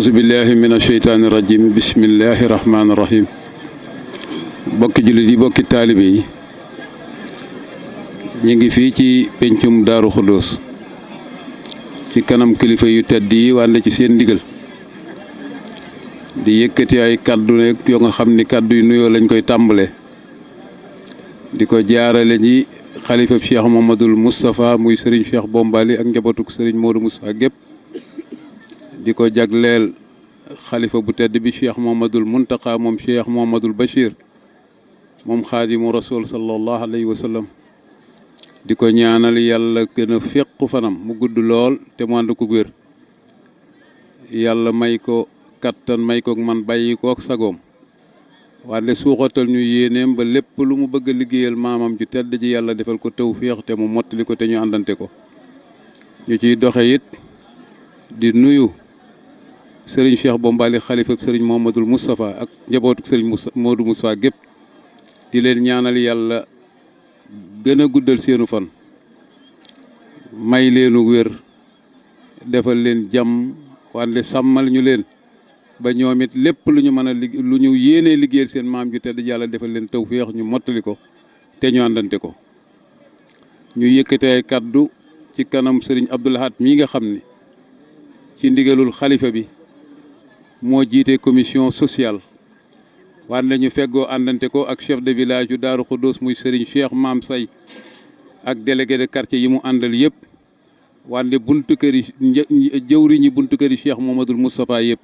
auzu billahi min asheytaani rajim bismillahi rahmaani rahim bokki jullit yi bokki taalibe yi ñu ngi fii ci pencum Daaru Xuddoos ci kanam kilifa yu tedd yi wànde ci seen ndigal di yëkkati ay kàddu nekk yoo nga xam ni kàddu yu nuyoo lañ koy tàmbale di ko jaarale ñi xalifa Cheikh Mouhamadoul Moustapha muy Serigne Cheikh Bombali ak njabootuk Serigne Modou Moustapha gépp di ko jagleel xalifa bu tedd bi Cheikh Mouhamadoul Mountakha moom Cheikh Mouhamadoul Bachir moom xaadimu rasul sallallahu alayhi wa sallam di ko ñaanal yàlla gën a féqu fanam mu gudd lool te mu ànd ko wér yàlla may ko kattan may ko man bàyyi ko ak sagoom wante suuxatal ñu yéeneem ba lépp lu mu bëgg a liggéeyal maamam ju tedd ji yàlla defal ko tawféex te mu mottali ko te ñu àndante ko ñu ciy doxe it di nuyu Serigne Cheikh Bombali xalifa Serigne Mouhamadoul Moustapha ak njabootu Serigne Modou Moustapha gépp di leen ñaanal yàlla gën a guddal seenu fan may leenu wér defal leen jàmm wante sàmmal ñu leen ba ñoom it lépp lu ñu mën a lu ñu yéenee liggéeyal seen maam ju tedd yàlla defal leen tawféex ñu mottali ko te ñu àndante ko ñu yëkkate ay kaddu ci kanam Serigne Abdoul Ahad mii nga xam ni ci ndigalul xalifa bi moo jiite commission sociale wante ñu feggoo àndante ko ak chef de village yu Daaru Xuddoos muy Serigne Cheikh Maam Say ak délégué de quartier yi mu àndal yëpp wante buntu kër yi jëwriñi buntu kër yi Cheikh Mouhamadoul Moustapha yëpp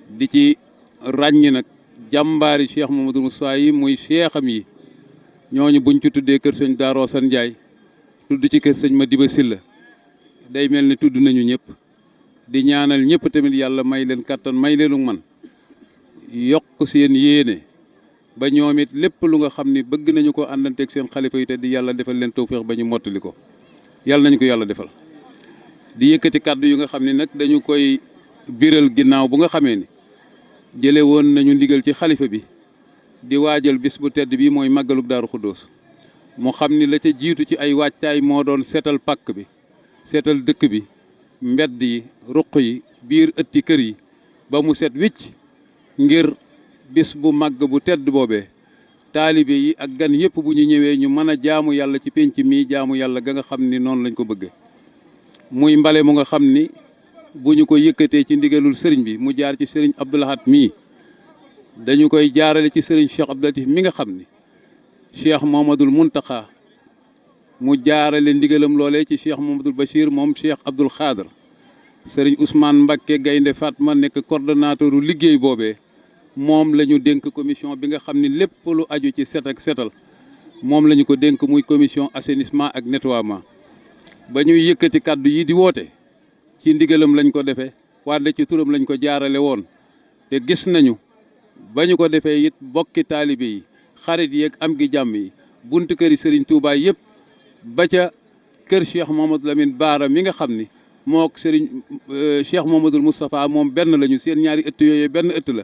di ci ràññi nag jàmbaari Cheikh Mouhamadoul Moustapha yi muy cheikham yi ñooñu buñ ci tuddee kër sëñ Daaroo San Njaay tudd ci kër sëñ Madiba Silla day mel ni tudd nañu ñëpp di ñaanal ñëpp tamit yàlla may leen kattan may leenu man yokk seen yéene ba ñoom it lépp lu nga xam ni bëgg nañu ko àndanteeg seen xalifa yi te di yàlla defal leen tawféex ba ñu mottali ko yàlla nañu ko yàlla defal di yëkkati kàddu yu nga xam ni nag dañu koy biral ginnaaw bu nga xamee ni jële woon nañu ndigal ci xalifa bi di waajal bis bu tedd bi mooy màggaluk Daaru Xuddoos mu xam ni la ca jiitu ci ay waajtaay moo doon seetal pàkk bi seetal dëkk bi mbedd yi ruq yi biir ëtti kër yi ba mu set wicc ngir bis bu màgg bu tedd boobee taalibe yi ak gan yëpp bu ñu ñëwee ñu mën a jaamu yàlla ci pénc mii jaamu yàlla ga nga xam ni noonu lañ ko bëgge muy mbale mu nga xam ni bu ñu ko yëkkatee ci ndigalul sëriñ bi mu jaar ci sëriñ Abdoul Ahad mii dañu koy jaarale ci sëriñ Cheikh Abdou Latif mi nga xam ni Cheikh Mouhamadoul Mountakha mu jaarale ndigalam loolee ci Cheikh Mouhamadoul Bachir moom Cheikh Abdoul Khadr sëriñ Ousmane Mbacké Gaynde Fatma nekk coordonnateuru liggéey boobee moom la ñu dénk commission bi nga xam ni lépp lu aju ci set ak setal moom la ñu ko dénk muy commission assainissement ak nettoiement ba ñuy yëkkati kàddu yi di woote ci ndigalam lañ ko defee wante ci turam lañ ko jaarale woon te gis nañu ba ñu ko defee it bokki taalibe yi xarit yeeg am gi jàmm yi buntu kër yi Serigne Touba yëpp ba ca kër Cheikh Mouhamadou Lamine Baara mi nga xam ni mook Serigne Cheikh Mouhamadoul Moustapha moom benn lañu seen ñaari ëtt yooyu benn ëtt la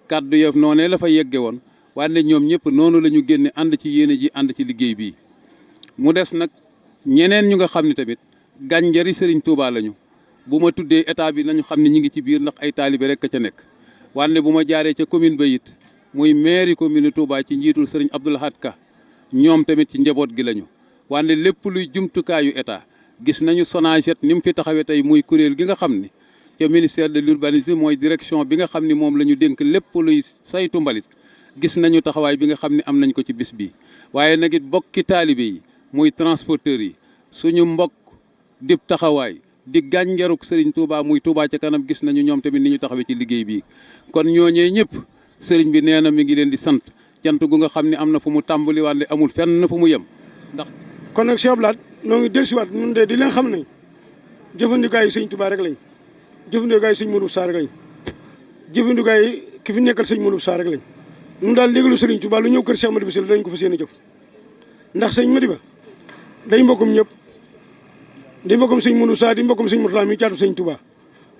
kàddu yof noonee la fa yegge woon wante ñoom ñëpp noonu la ñu génne ànd ci yéene ji ànd ci liggéey bii mu des nag ñeneen ñu nga xam ne tamit gànjari Serigne Touba lañu bu ma tuddee état bi nañu xam ne ñi ngi ci biir ndax ay taalibe rek ca nekk wante bu ma jaaree ca commune ba it muy mairie commune Touba ci njiitul Serigne Abdoul Ahad Ka ñoom tamit ci njaboot gi lañu wante lépp luy jumtukaayu état gis nañu Sonaged ni mu fi taxawee tey muy kuréel gi nga xam ni ca ministère de l'urbanisme mooy direction bi nga xam ni moom la ñu dénk lépp luy saytu mbalit gis nañu taxawaay bi nga xam ni am nañ ko ci bis bi waaye nag it bokki taalibe yi muy transporteurs yi suñu mbokk dib taxawaay di gànjaruk Serigne Touba muy Touba ca kanam gis nañu ñoom tamit ni ñu taxawee ci liggéey bi kon ñooñee ñëpp Serigne bi nee na mi ngi leen di sant cant gu nga xam ne am na fu mu tàmbali wante amul fenn fu mu yem ndax. kon nag Cheikh Abdoul Ahad noo ngi dellusiwaat ñun de di leen xam ne jëfandikaay yi Serigne Touba rek lañ jëfandikaay yi Serigne Modou Moustapha rek lañ jëfandikaay yi ki fi nekkal Serigne Modou Moustapha rek lañ ñun daal ndigalu Serigne Touba lu ñëw kër Cheikh Madiba Sylla dañ ko fas yéene jëf ndax Serigne Madiba day mbokkum ñëpp di mbokkum Serigne Modou Moustapha di mbokkum Serigne Mourtala mi caatu Serigne Touba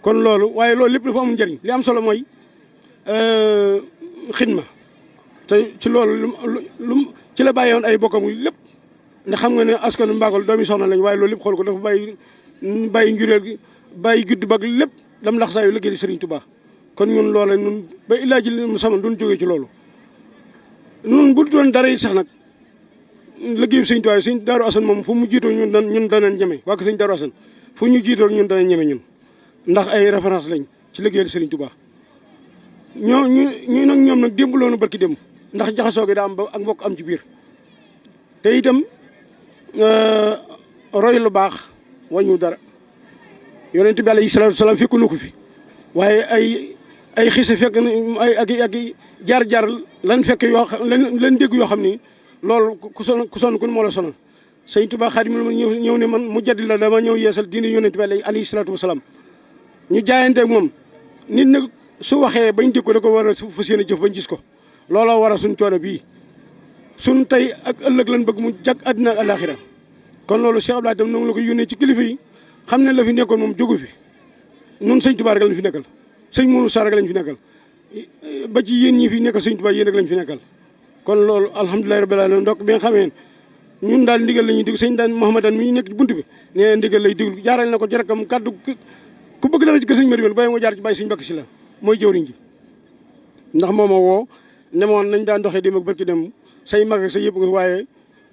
kon loolu waaye loolu lépp dafa amul njëriñ li am solo mooy xidma te ci loolu lu ci la bàyyi woon ay bokkam lépp ndax xam nga ne askanu Mbakol doomi soxna lañ waaye loolu lépp xool ko dafa bàyyi njureel gi bàyyi judd bag lépp lam lax saa yu liggéey Serigne Touba kon ñun loola ñun ba illaa ji mu sama duñ jógee ci loolu ñun bu doon dara yi sax nag liggéeyu Serigne Touba Serigne Darou Assane moom fu mu jiitoo ñun danañ ñeme waa ko Serigne Darou Assane fu ñu jiitoo ñun danañ ñeme ñun ndax ay référence lañ ci liggéeyal Serigne Touba ñu nag ñoom nag démb loonu barki démb ndax jaxasoo gi daa am ba ak mbokk am ci biir te itam roy lu baax wañu dara yonent bi alayhi salaatu salaam fekku na ko fi waaye ay xise fekk ay ak jaar-jaar lan fekk yoo xam lan dégg yoo xam ni loolu ku sonn ku moo la sonal Sëñ Tuubaa Xaadimu ma ñëw ne man mu jaddi la dama ñëw yeesal diine yonent bi alayhi salaatu wasalaam ñu jaayante ak moom nit nag su waxee bañ dégg ko da ko war a fas yéene jëf bañ gis ko looloo war a suñ coono bii suñ tey ak ëllëg lan bëgg mu jag àddina ak àllaaxira kon loolu Cheikh Abdoulaye tam noonu la ko yónnee ci kilifa yi xam ne la fi nekkoon moom jógu fi nun Sëñ Tuubaa rek lañ fi nekkal sëñ Mourou Sarr rek lañ fi nekkal ba ci yéen ñi fi nekkal Sëñ Tuubaa yéen rek lañ fi nekkal kon loolu alhamdulilah rabbil alamin ndok bi nga xamee ñun daal ndigal la ñuy dig sëñ daan Mouhamadane mi ñu nekk ci bunt bi nee ndigal lay diglu jaaral na ko ci rakam kàddu ku bëgg dara ci kër sëñ Mari bay nga jaar ci bàyyi sëñ Mbàkke si la mooy jëwriñ ji ndax moo ma woo ne moon nañ daan doxee dem ak barki dem say mag ak say yëpp nga waaye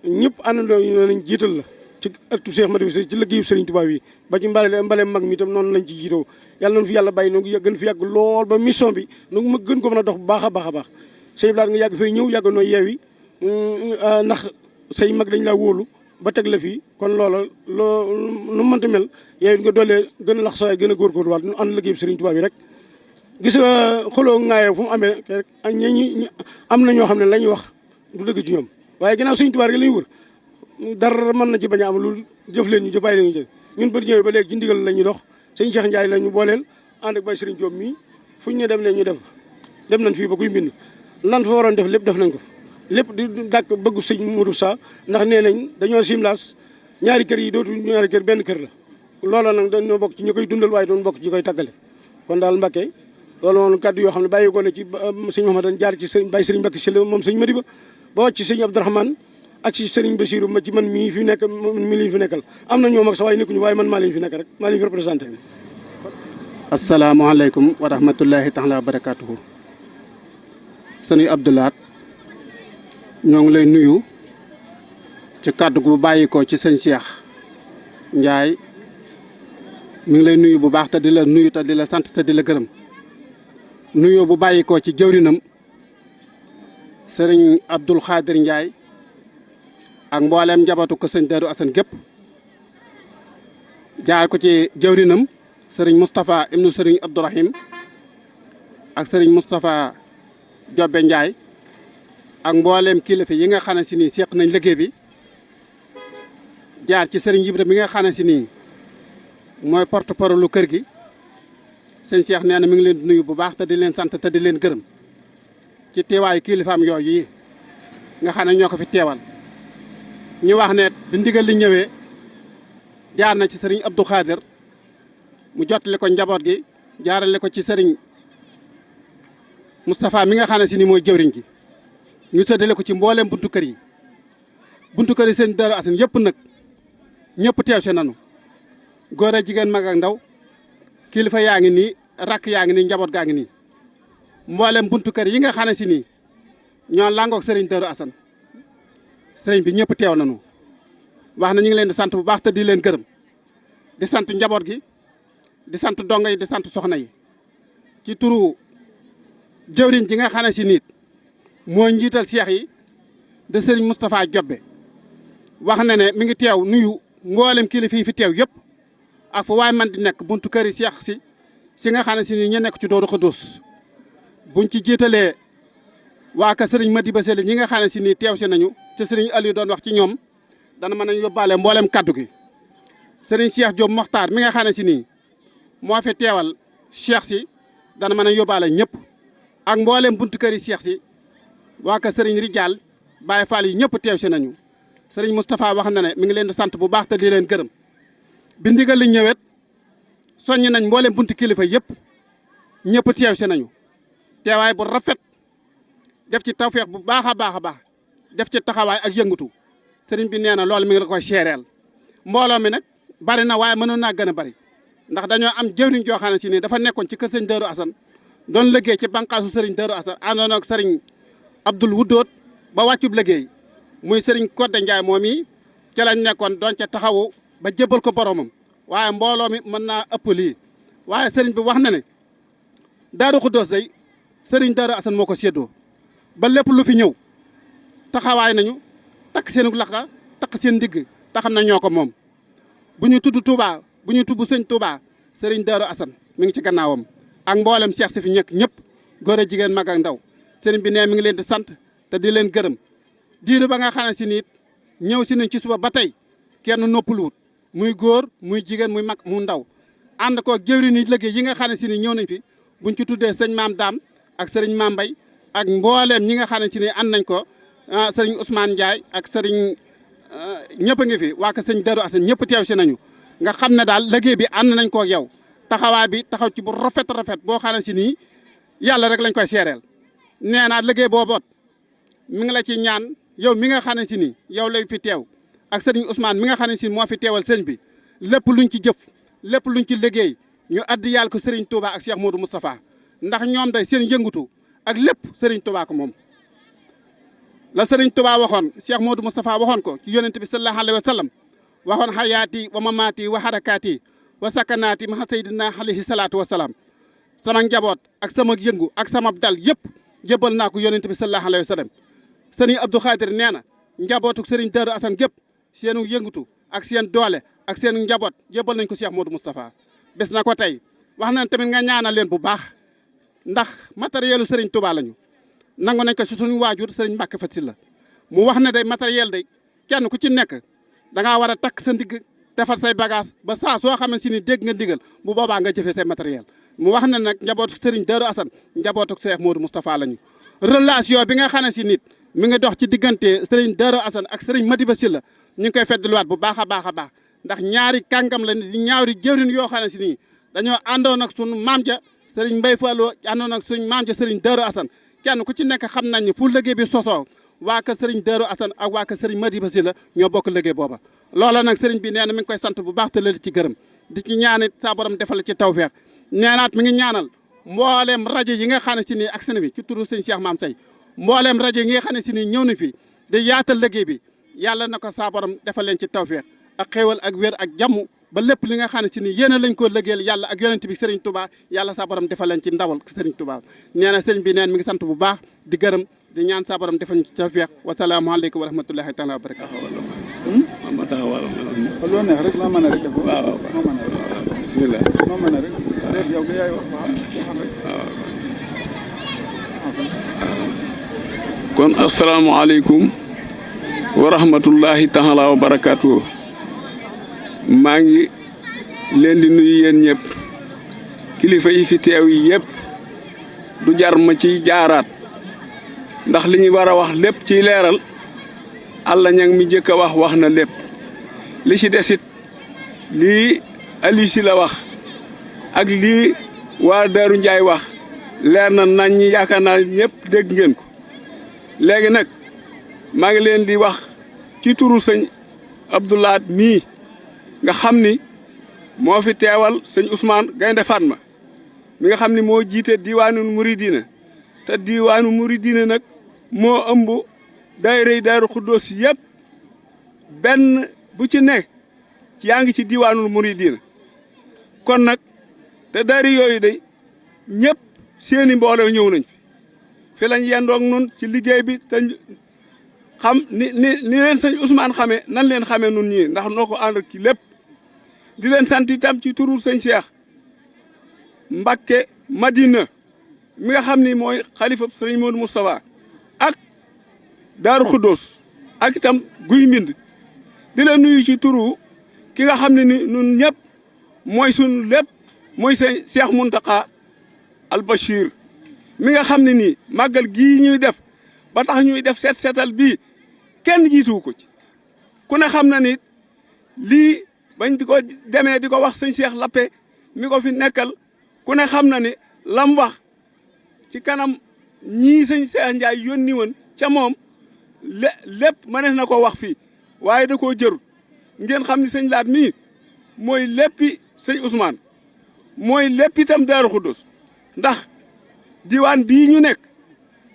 ñëpp àndandoo ñu nañ jiital la ci ëttu Cheikh Madi ci liggéeyu Serigne Touba yi ba ci mbale mag mi itam noonu lañ ci jiitoo yàlla noonu fi yàlla bàyyi noonu gën fi yàgg lool ba mission bi nu ma gën ko mën a dox bu baax a baax a baax sëñ Blaat nga yàgg fay ñëw yàgg noo yeewi ndax say mag dañ laa wóolu ba teg la fii kon loola nu mënta mel yow nga doolee gën a lax sawaay gën a góorgóorlu waat nu ànd liggéeyu Serigne Touba bi rek gis nga xuloo ŋaayoo fu mu amee rek ñi am na ñoo xam ne la ñuy wax du dëgg ci ñoom waaye ginnaaw Sëñ Tuubaa rek la ñuy wër dara mën na ci bañ a am lu jëf leen ñu jëf bàyyi leen ñu jëf ñun ba ñëwee ba léegi ci ndigal la ñuy dox sëñ Cheikh Ndiaye la ñu booleel ànd ak Baye Serigne Diop mii fu ñu ne dem leen ñu dem nañ fii ba kuy mbind lan fa waroon def lépp def nañ ko lépp di dàkk bëggu sëñ Modou Sa ndax nee nañ dañoo simlaas ñaari kër yi dootu ñaari kër benn kër la loola nag dañoo bokk ci ñi koy dundal waaye doon bokk ci ñi koy tàggale kon daal Mbacké loolu moom kàddu yoo xam ne bàyyi ko na ci sëñ Mouhamadane jaar ci sëñ Baye Serigne Mbacké Sylla moom sëñ Madiba ba wàcc ci sëñ Abdourahmane ak ci Serigne Bassirou ma ci man mii fi nekk mi leen fi nekkal am na ñoo mag sax waaye nekkuñu waaye man maa leen fi nekk rek maa leen fi représenté. asalaamaaleykum wa rahmatullahi taala wa barakaatuhu. sëñ Abdoulaat ñoo ngi lay nuyu ci kàddu gu bàyyi ko ci sëñ Cheikh Ndiaye mi ngi lay nuyu bu baax te di la nuyu te di la sant te di la gërëm nuyoo bu bàyyi ko ci jëwrinam sëriñ Abdoul Khadir Ndiaye ak mbooleem njabootu ko sëñ Darou Assane gépp jaar ko ci jëwrinam sëriñ Moustapha ibnu sëriñ Abdourahim ak sëriñ Moustapha Jobbe Ndiaye ak mbooleem kilifa yi nga xam ne si nii seq nañ liggéey bi jaar ci sëriñ Ibra mi nga xam ne si nii mooy porte-parole lu kër gi sëñ Cheikh nee na mi ngi leen di nuyu bu baax te di leen sant te di leen gërëm ci teewaayu kilifaam yooyu yi nga xam ne ñoo ko fi teewal ñu wax ne bi ndigal li ñëwee jaar na ci sëriñ Abdou Khadir mu jottali ko njaboot gi jaarale ko ci sëriñ Moustapha mi nga xam ne si ni mooy jëwriñ gi ñu séddale ko ci mbooleem buntu kër yi sëñ Darou Assane yëpp nag ñëpp teew si nanu góor a jigéen mag ak ndaw kilifa yaa ngi nii rakk yaa ngi nii njaboot gaa ngi nii mboolem buntu kër yi nga xam ne si nii ñoo làngoog sëriñ Darou Assane sëriñ bi ñëpp teew nañu wax na ñu ngi leen di sant bu baax te di leen gërëm di sant njaboot gi di sant dongo yi di sant soxna yi ci turu jëwriñ ji nga xam ne si nit moo njiital seex yi de sëriñ Moustapha Jobbe wax na ne mi ngi teew nuyu mboolem kilifa yi fi teew yëpp ak fu waay man di nekk buntu kër yi seex si nga xam ne si nii ñu nekk ci Daaru Xudoos buñ ci jiitalee waa ka sëriñ Madiba Sylla ñi nga xam ne si nii teew si nañu ci sëriñ Aliou doon wax ci ñoom dana mën nañ yóbbaale mboolem kaddu gi sëriñ Cheikh Diop Mokhtar mi nga xam ne si nii moo fi teewal cheikh si dana mën a yóbbaale ñëpp ak mboolem buntu kër yi cheikh si waa ka sëriñ Rijal Baye Fall yi ñëpp teew si nañu sëriñ Moustapha wax na ne mi ngi leen di sant bu baax te di leen gërëm bi ndigal li ñëwet soññi nañ mboolem buntu kilifa yëpp ñëpp teew si nañu teewaay bu rafet def ci tawfeex bu baax a baax a baax def ci taxawaay ak yëngatu sëriñ bi nee na loolu mi ngi la koy seereel mbooloo mi nag bari na waaye mënoon naa gën a bari ndax dañoo am jëwriñ joo xam ne si nii dafa nekkoon ci kër sëñ Darou Assane doon liggéey ci bànqaasu sëriñ Darou Assane àndoon ak sëriñ Abdoul Wuddoot ba wàccub liggéey muy sëriñ Codé Ndiaye moom yi ca lañ nekkoon doon ca taxawu ba jébbal ko boromam waaye mbooloo mi mën naa ëpp lii waaye sëriñ bi wax na ne Daaru Xuddoos day sëriñ Darou Assane moo ko séddoo ba lépp lu fi ñëw taxawaay nañu takk seen laxa takk seen ndigg te xam na ñoo ko moom bu ñu tudd Touba bu ñu tudd sëñ Touba sëriñ Darou Assane mi ngi ci gannaawam ak mboolem Cheikh si fi ñekk ñëpp góor a jigéen mag ak ndaw sëriñ bi ne mi ngi leen di sant te di leen gërëm diiru ba nga xam ne si nit ñëw si nañ ci suba ba tey kenn noppaluwut muy góor muy jigéen muy mag mu ndaw ànd ko jëwri ni liggéey yi nga xam ne si ni ñëw nañ fi buñ ci tuddee sëñ Maam Daam ak sëriñ Maam Mbay ak mbooleem ñi nga xam ne si ni ànd nañ ko sëriñ Ousmane Ndiaye ak sëriñ ñëpp a ngi fi waa ko sëñ Darou Assane ñëpp teew si nañu nga xam ne daal liggéey bi ànd nañ ko ak yow taxawaay bi taxaw ci bu rafet boo xam ne si nii yàlla rek lañ koy seereel nee naa liggéey booboot mi ngi la ci ñaan yow mi nga xam ne si nii yow lay fi teew ak sëriñ Ousmane mi nga xam ne si moo fi teewal sëñ bi lépp luñ ci jëf lépp luñ ci liggéey ñu addi yàlla ko sëriñ Touba ak Cheikh Modou Moustapha ndax ñoom day seen yëngutu ak lépp sëriñ Touba ko moom la sëriñ Touba waxoon Cheikh Modou Moustapha waxoon ko ci yonent bi sallallahu alayhi wa sallam waxoon xayaati wa mamaati wa harakaati wa sakanaati ma sayyidina alayhi salaatu wa salaam sama njaboot ak sama yëngu ak sama dal yëpp jëbal naa ko yonent bi sallallahu alayhi wa sallam sëriñ Abdou Khadir nee na njabootu sëriñ Darou Assane gépp seenu yëngutu ak seen doole ak seen njaboot jëbal nañ ko Cheikh Modou Moustapha bés na ko tey wax nañ tamit nga ñaanal leen bu baax ndax matériel u sëriñ Touba lañu nangu nañ ko si suñu waajur sëriñ Mbacke Faty Sylla mu wax ne day matériel day kenn ku ci nekk da ngaa war a takk sa ndigg defar say bagage ba saa soo xamante si ni dégg nga ndigal bu boobaa nga jëfee say matériel mu wax ne nag njabootu sëriñ Darou Assane njabootu Cheikh Modou Moustapha lañu relation bi nga xam ne si nit mi ngi dox ci diggante sëriñ Darou Assane ak sëriñ Madiba Sylla ñu ngi koy feddluwaat bu baax a baax a baax ndax ñaari kàngam la di ñaari jëwriñ yoo xam ne si nii dañoo àndoon ak sunu maam ja sëriñ Mbaye Fallou àndoon ak suñu maam ja sëriñ Darou Assane kenn ku ci nekk xam nañ ne fu liggéey bi sosoo waa ka sëriñ Darou Assane ak waa ka sëriñ Madiba Sylla ñoo bokk liggéey booba loola nag sëriñ bi nee na mi ngi koy sant bu baax te la ci gërëm di ci ñaanit saa borom defal ci tawfeex neenaat mi ngi ñaanal mbooleem rajo yi nga xam ne si nii ak seen bi ci turu sëñ Cheikh Maam Say mbooleem rajo yi nga xam ne si nii ñëw na fi di yaatal liggéey bi yàlla na ko saa borom defal leen ci tawfeex ak xéewal ak wér ak jàmm ba lépp li nga xam ne si nii yéen lañ ko liggéeyal yàlla ak yonent bi Serigne Touba yàlla saa borom defal leen ci ndawal Serigne Touba nee na sëriñ bi neen mi ngi sant bu baax di gërëm di ñaan saa borom defal ñu ci tawfeex wasalaamaaleykum wa rahmatullahi taala wa barakaatu. ma taxawal loo neex rek loo mën a rek def ko. waaw moo mën a rek. bismillah. moo mën a rek. déedéet yow yaay waxal rek. kon asalaamaaleykum wa rahmatullahi taala wa barakaatu. maa ngi leen di nuyu yéen ñëpp kilifa yi fi teew yi yëpp du jar ma ciy jaaraat ndax li ñu war a wax lépp ciy leeral Alla Ñang mi njëkk a wax na lépp li ci desit lii Aliou Sy la wax ak lii waa Daaru Njaay wax leer na nañ ñi yaakaar naa ñëpp dégg ngeen ko léegi nag maa ngi leen di wax ci turu sëñ Abdoulaat mii nga xam ni moo fi teewal sëñ Ousmane Gaynde Fatma mi nga xam ni moo jiite diwaanu Muridina te diwaanu Muridina nag moo ëmb daayira Daaru Xuddoos yëpp benn bu ci nekk yaa ngi ci diwaanul Muridina kon nag te daayira yooyu day ñëpp seeni mbooloo ñëw nañ fi lañ yendoog nun ci liggéey bi te xam ni leen sëñ Ousmane xamee nan leen xamee nun ñii ndax noo ko ànd ak ci lépp di leen sant itam ci turu sëñ Cheikh Mbacké Madina mi nga xam ni mooy xalifa sëñ Modou Moustapha ak Daaru Xuddoos ak itam Guy Mbind di leen nuyu ci turu ki nga xam ne ni nun ñëpp mooy sun lépp mooy sëñ Cheikh Mountakha Al Bachir mi nga xam ne nii màggal gii ñuy def ba tax ñuy def seetal bii kenn jiituwu ko ci ku ne xam na ni lii bañ di ko demee di ko wax sëñ Cheikh Lappé mi ko fi nekkal ku ne xam na ni lam wax ci kanam ñii sëñ Cheikh Ndiaye yónni woon ca moom lépp mënees na ko wax fii waaye da koo jërut ngeen xam ni sëñ Laat mii mooy léppi sëñ Ousmane mooy lépp itam Daaru Xudoos ndax diwaan bii ñu nekk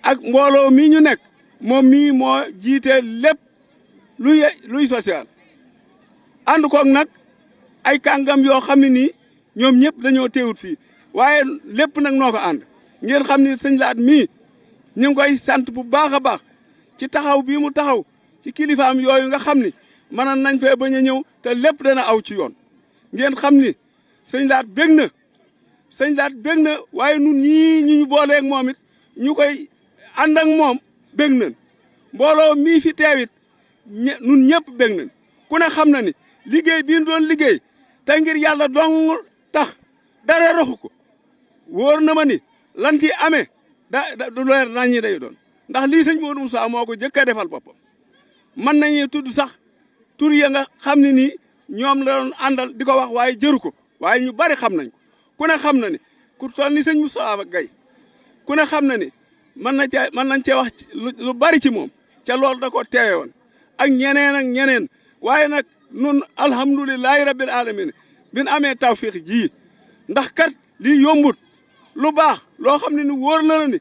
ak mbooloo mii ñu nekk moom mii moo jiite lépp luy social ànd koog nag ay kàngam yoo xam ne nii ñoom ñëpp dañoo teewut fii waaye lépp nag noo ko ànd ngeen xam ni sëñ Laat mii ñu ngi koy sant bu baax a baax ci taxaw bii mu taxaw ci kilifaam yooyu nga xam ni mënoon nañ fee bañ a ñëw te lépp dana aw ci yoon ngeen xam ni sëñ Laat bég na sëñ Laat bég na waaye nun ñii ñu booleeg moom it ñu koy ànd ak moom bég nañ mbooloo mii fi teewit nun ñëpp bég nañ ku ne xam na ni liggéey bii doon liggéey te ngir yàlla dong tax dara raxu ko wóor na ma ni lan ci amee du leer nañ ñi day doon ndax lii sëñ Modou Moussa moo ko jëkk a defal boppam mën nañu tudd sax tur ya nga xam ne nii ñoom la doon àndal di ko wax waaye jëru ko waaye ñu bari xam nañ ko ku ne xam na ni ku toll ni sëñ Moussa Gaye ku ne xam na ni mën nañ cee wax lu bari ci moom ca loolu da ko teewe woon ak ñeneen waaye nag nun alhamdulilahi rabbil alamin bin amee tawfiq ji ndax kat lii yombut lu baax loo xam ne ni wóor na la ni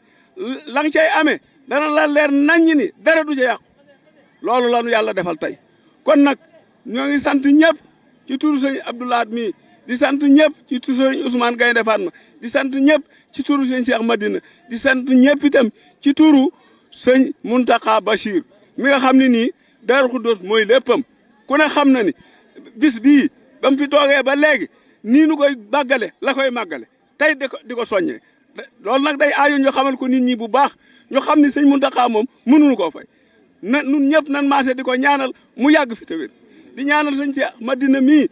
la nga cay amee dana la leer naññ ni dara du ca yàqu loolu la nu yàlla defal tey kon nag ñoo ngi sant ñëpp ci turu sëñ Abdoulaat mii di sant ñëpp ci turu sëñ Ousmane Gaynde Fatma di sant ñëpp ci turu sëñ Cheikh Madina di sant ñëpp itam ci turu sëñ Mountakha Bachir mi nga xam ne nii Daaru Xudoos mooy léppam ku ne xam na ni bis bii ba mu fi toogee ba léegi nii nu koy màggale la koy màggale tey di ko soññee loolu nag day aajo ñu xamal ko nit ñi bu baax ñu xam ni sëñ Mountakha moom mënuñu koo fay nun ñëpp nan maase di ko ñaanal mu yàgg fi te wér di ñaanal sëñ Cheikh Madina mii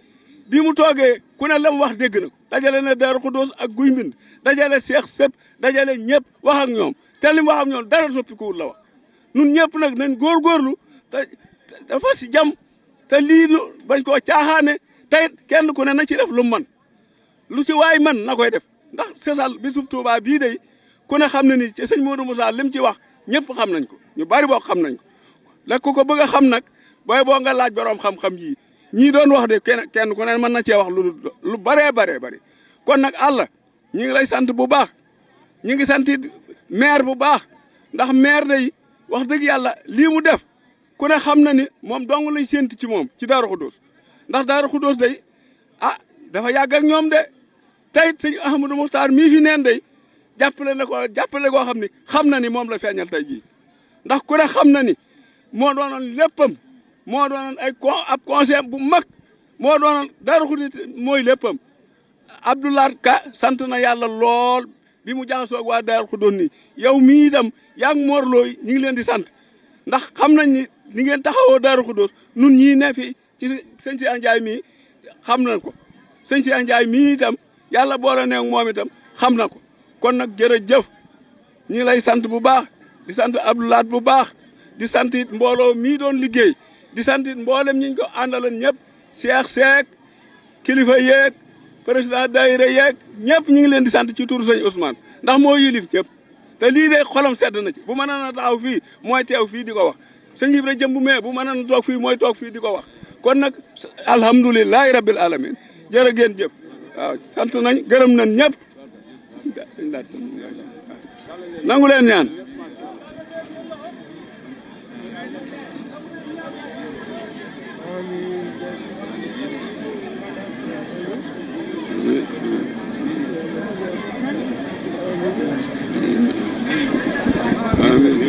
bi mu toogee ku ne la mu wax dégg na ko dajale na Daaru Xudoos ak guy mbind dajale Cheikh sëpp dajale ñëpp wax ak ñoom te li mu wax ak ñoom dara soppikuwul la wax nun ñëpp nag nañ góorgóorlu te dafa si jàmm te lii bañ koo caaxaane tey kenn ku ne na ci def lu man lu ci waay man na koy def ndax sesal bisub Tuubaa bii day ku ne xam na ni ci sëñ Modou Moussa lim ci wax ñëpp xam nañ ko ñu bari boo xam nañ ko la ku ko bëgg a xam nag booy boo nga laaj borom xam-xam yii ñii doon wax de kenn ku ne mën na cee wax lu baree bari kon nag àlla ñi ngi lay sant bu baax ñi ngi sant it maire bu baax ndax maire day wax dëgg yàlla lii mu def ku ne xam na ni moom dong lañ séent ci moom ci Daaru Xudoos ndax Daaru Xudoos day dafa yàgg ak ñoom de tey sëñ Ahmadou Mokhtar mii fi neen day jàppale koo xam ni xam na ni moom la feeñal tey jii ndax ku ne xam na ni moo doonoon léppam moo doonoon ab conseil bu mag moo doonoon Daaru Xudoos mooy léppam Abdoulaye Ka sant na yàlla lool bi mu jaxasoo ak waa Daaru Xudoos nii yow mii itam yaa ngi moorlooy ñu ngi leen di sant ndax xam nañ ni li ngeen taxawoo Daaru Xudoos nun ñii ne fi ci sëñ Cheikh Ndiaye mii xam nañ ko sëñ Cheikh Ndiaye mii itam yàlla boole ne moom itam xam na ko kon nag jërëjëf ñu ngi lay sant bu baax di sant Abdoulaat bu baax di sant it mbooloo mii doon liggéey di sant it mboolem ñi ñu ko àndalan ñëpp Cheikh Seck kilifa yeeg président daayira yeeg ñëpp ñu ngi leen di sant ci turu sëñ Ousmane ndax moo yilif ñëpp te lii de xolam sedd na ci bu mën a taxaw fii mooy teew fii di ko wax sëñ Ibra jëmb mee bu mën a toog fii mooy toog fii di ko wax kon nag alhamdulilahi rabbil alamin jërë ngeen jëf waaw sant nañ gërëm nañ ñëpp sëñ laat nangu leen ñaan amiin